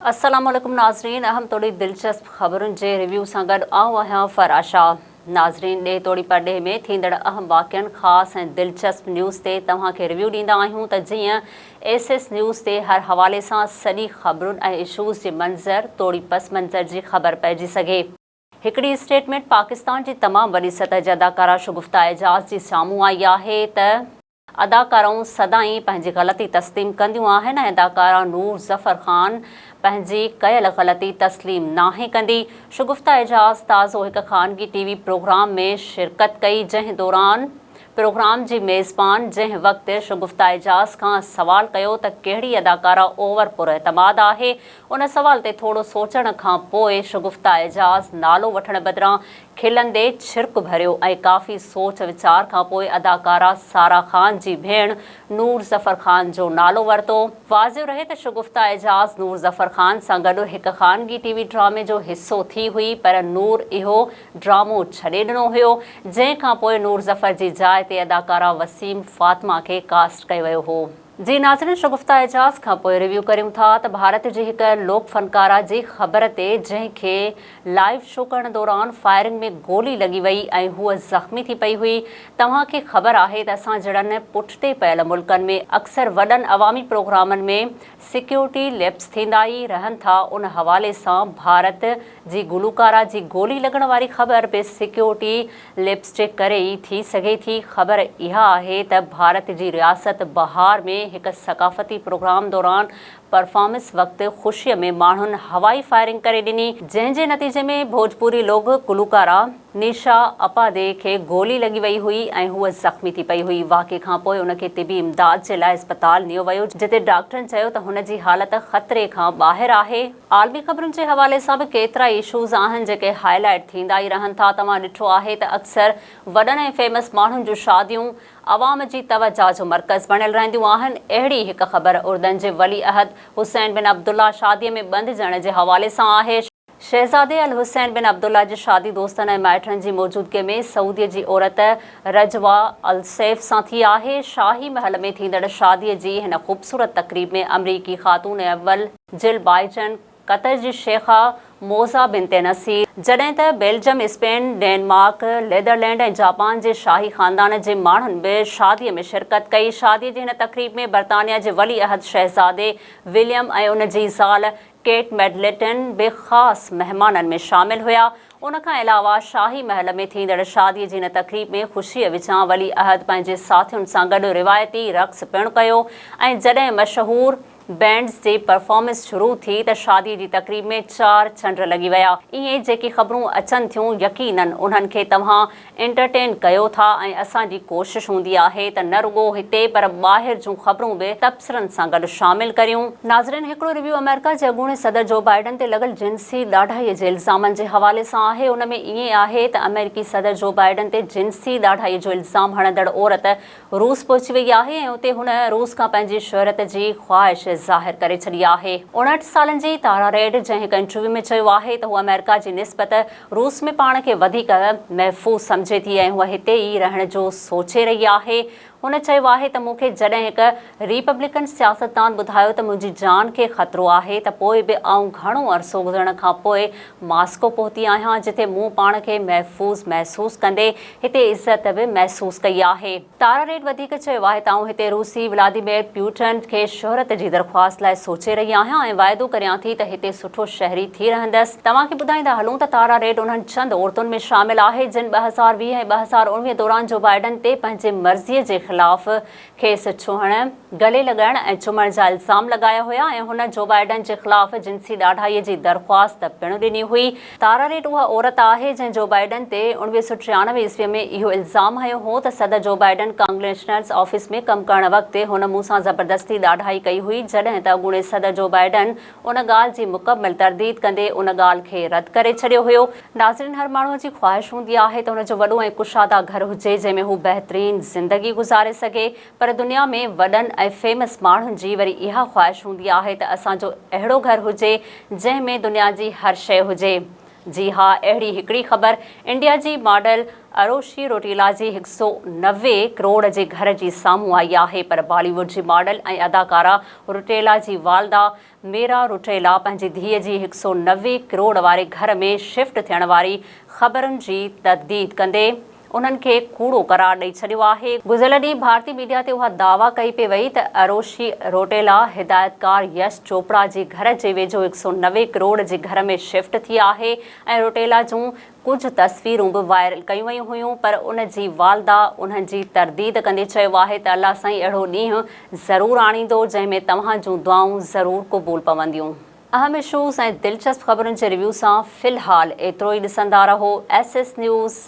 السلام عليڪم ناظرين اهم توڙي دلچسپ خبرن جي ريويو سان گڏ آئون آهيان فرح شاهه ناظرين ڏيهه توڙي پرڏيهه ۾ ٿيندڙ اهم واقعن خاص ۽ دلچسپ نيوز تي توهان کي ريويو ڏيندا آهيون ته جيئن ايس ايس نيوز تي هر حوالي سان سڄي خبرن ۽ اشوز جي منظر توڙي پس منظر جي خبر پئجي سگهي. هڪڙي اسٽيٽمينٽ پاڪستان جي تمام وڏي سطح جي اداڪارا شگفته اعجاز جي سامهون آئي آهي ته. اداڪارائون سدائين پنهنجي غلطي تسليم ڪنديون آهن ۽ اداڪارا نور ظفر خان پنهنجي ڪيل غلطي تسليم ناهي ڪندي. شگفته اعجاز تازو هڪ خانگي ٽي وي پروگرام ۾ شرڪت ڪئي جنهن دوران پروگرام جي ميزبان جنهن وقت شگفته اعجاز کان سوال ڪيو ته ڪهڙي اداڪارا اوور پراعتماد آهي ان سوال تي ٿورو سوچڻ کان پوء شگفته اعجاز نالو وٺڻ بدران کلندي ڇرڪ ڀريو ۽ ڪافي سوچ ويچار کان پوء اداڪارا سارا خان جي ڀيڻ نور ظفر خان جو نالو ورتو. واضح رهي ته شگفته اعجاز نور ظفر خان سان گڏ هڪ خانگي ٽي وي ڊرامي جو حصو ٿي هئي پر نور اهو ڊرامو ڇڏي ڏنو هيو جنهن کان پوء نور ظفر جي جاء تي اداڪارا وسيم فاطمه کي ڪاسٽ ڪيو ويو هو. جي ناظرين شگفته اعجاز کان پوء ريويو ڪريون ٿا ته ڀارت جي هڪ لوڪ فنڪارا جي خبر تي جنهن کي لائيو شو ڪرڻ دوران فائرنگ ۾ گولي لڳي وئي ۽ هوء زخمي ٿي پئي هئي توهان کي خبر آهي ته اسان جهڙن پٺتي پيل ملڪن ۾ اڪثر وڏن عوامي پروگرامن ۾ سيڪيورٽي ليپس ٿيندا ئي رهن ٿا ان حوالي سان ڀارت جي گلوڪارا جي گولي لڳڻ واري خبر به سيڪيورٽي ليپس جي ڪري ئي ٿي سگهي ٿي. خبر اها آهي ته ڀارت جي رياست بهار ۾ هڪ ثقافتي پروگرام دوران پرفارمنس وقت خوشي ۾ ماڻهن هوائي فائرنگ ڪري ڏني، جنهن جي نتيجي ۾ ڀوجپوري لوڪ گلوڪارا نيشا اپادي کي گولي لڳي وئي هئي ۽ هوء زخمي ٿي پئي هئي. واقعي کانپوء ان کي طبي امداد جي لاء اسپتال نيو ويو، جتي ڊاڪٽرن چيو ته هن جي حالت خطري کان ٻاهر آهي. عالمي خبرن جي حوالي سان به ڪيترائي اشوز آهن جيڪي هاء لائيٽ ٿيندا ئي رهن ٿا توهان ڏٺو آهي ته اڪثر وڏن ۽ فيمس ماڻهن جون شاديون عوام جي توجه جو مرڪز بڻيل رهنديون آهن اهڙي هڪ خبر اردن جي ولي عهد حسين بن عبدالله شادي ۾ ٻنڌجڻ جي حوالي سان آهي. شهزادي الحسين بن عبدالله جي شادي دوستن ۽ مائٽن جي موجودگي ۾ سعودي جي عورت رجوا السيف سان ٿي آهي شاهي محل ۾ ٿيندڙ شادي جي هن خوبصورت تقريب ۾ آمريڪي خاتون اول جل بائيڊن، قطر جي شيخه موزه بنت نصير، جڏهن ته Belgium, Spain, Denmark, Netherland ۽ Japan جي شاهي خاندان جي ماڻهن به شادي ۾ شرڪت ڪئي. شادي جي هن تقريب ۾ برطانيا جي ولي عهد شهزادي وليم ۽ ان جي زال ڪيٽ ميڊلٽن به خاص مهمانن ۾ شامل هيا. ان کان علاوه شاهي محل ۾ ٿيندڙ شادي جي هن تقريب ۾ خوشيء وچان ولي عهد پنهنجي ساٿين سان گڏ روايتي رقص پڻ ڪيو ۽ جڏهن مشهور بينڊز جي پرفارمنس شروع ٿي ته شادي جي تقريب ۾ چار چنڊ لڳي ويا. ائين جيڪي خبرون اچن ٿيون يقينن انهن کي توهان انٽرٽين ڪيو ٿا ۽ اسان جي ڪوشش هوندي آهي ته نه رڳو هتي پر ٻاهر جون خبرون به تبصرن سان گڏ شامل ڪريون. ناظرين هڪڙو ريويو آمريڪا جي اڳوڻي صدر جو بائيڊن تي لڳل جنسي ڏاڍائي جي الزامن جي حوالي سان آهي ان ۾ ائين آهي ته آمريڪي صدر جو بائيڊن تي جنسي ڏاڍائي جو الزام هڻندڙ عورت روس پهچي وئي آهي ۽ اتي هن روس کان پنهنجي شهرت جي خواهش ظاهر ڪري ڇڏي آهي. 59 سالن جي تارا ريڊ جنهن هڪ انٽرويو ۾ چيو آهي ته هوء آمريڪا جي نسبت روس ۾ پاڻ کي وڌيڪ محفوظ سمجهي ٿي ۽ هوء هتي ئي رهڻ جو سوچي رهي آهي. هن چيو آهي ته مون کي جڏهن هڪ ريپبلڪن سياستدان ٻڌايو ته منهنجي جان کي خطرو آهي ته پوء به آئون گهڻو عرصو گذرڻ کان پوء ماسڪو پهتي آهيان جتي مون پاڻ کي محفوظ محسوس ڪندي هتي عزت به محسوس ڪئي آهي. تارا ريڊ وڌيڪ چيو آهي ته آئون هتي روسي ولاديمير پيوٽن کي شهرت جي درخواست لاء سوچي رهي آهيان ۽ واعدو ڪريان ٿي ته هتي سٺو شهري ٿي رهندس. توهان کي ٻڌائيندا هلون ته تارا ريڊ انهن چند عورتن ۾ شامل آهي جن 2020 ۽ 2019 دوران جو بائيڊن تي پنهنجي مرضي جي خلاف کيس ڇهڻ، گلي لڳائڻ ۽ چمڻ جا الزام لڳايا هيا ۽ هن جو بائيڊن جي خلاف جنسي ڏاڍائي جي درخواست پڻ ڏني هئي. تارا ريڊ اها عورت آهي جنهن جو بائيڊن تي 1993 عيسوي ۾ اهو الزام هنيو هو ته صدر جو بائيڊن ڪانگريشنلز آفيس ۾ ڪم ڪرڻ وقت هن مون سان زبردستي ڏاڍائي ڪئي هئي جڏهن ته اڳوڻي صدر جو بائيڊن ان ڳالهه جي مڪمل ترديد ڪندي ان ڳالهه کي رد ڪري ڇڏيو هيو. ناظرين هر ماڻهوء جي خواهش هوندي آهي ته هن جو وڏو ۽ ڪشاده گهر هجي جنهن ۾ هو بهترين زندگي گذاري سگهي پر دنيا ۾ وڏن ۽ فيمس ماڻهن جي وري اها خواهش هوندي آهي ته اسان جو اهڙو گهر هجي جنهن ۾ دنيا جي هر شيء هجي. جي ها اهڙي هڪڙي خبر انڊيا جي ماڊل اروشي روٽيلا جي هڪ سئو 90 ڪروڙ جي گهر جي سامهون آئي آهي پر بالي ووڊ جي ماڊل ۽ اداڪارا روٽيلا جي والده ميرا روٽيلا پنهنجي ڌيء جي هڪ سئو 90 ڪروڙ واري گهر ۾ شفٽ ٿيڻ واري خبرن جي ترديد ڪندي انهن کي ڪوڙو قرار ڏئي ڇڏيو آهي. گذريل ڏينهن ڀارتي ميڊيا تي اها دعويٰ ڪئي پئي وئي ته اروشي روٽيلا هدايتڪار يش چوپڙا جي گهر جي ويجهو هڪ سئو 90 ڪروڙ جي گهر ۾ شفٽ ٿي آهي ۽ روٽيلا جون ڪجهه تصويرون به وائرل ڪيون ويون هيون پر ان جي والده انهن جي ترديد ڪندي چيو آهي ته الله سائين اهڙو ڏينهن ضرور آڻيندو جنهن ۾ توهان جون دعائون ضرور قبول پونديون. اهم اشوز ۽ دلچسپ خبرن جي ريويو سان في الحال ايترو ئي ڏسندا رهو ايس ايس نيوز.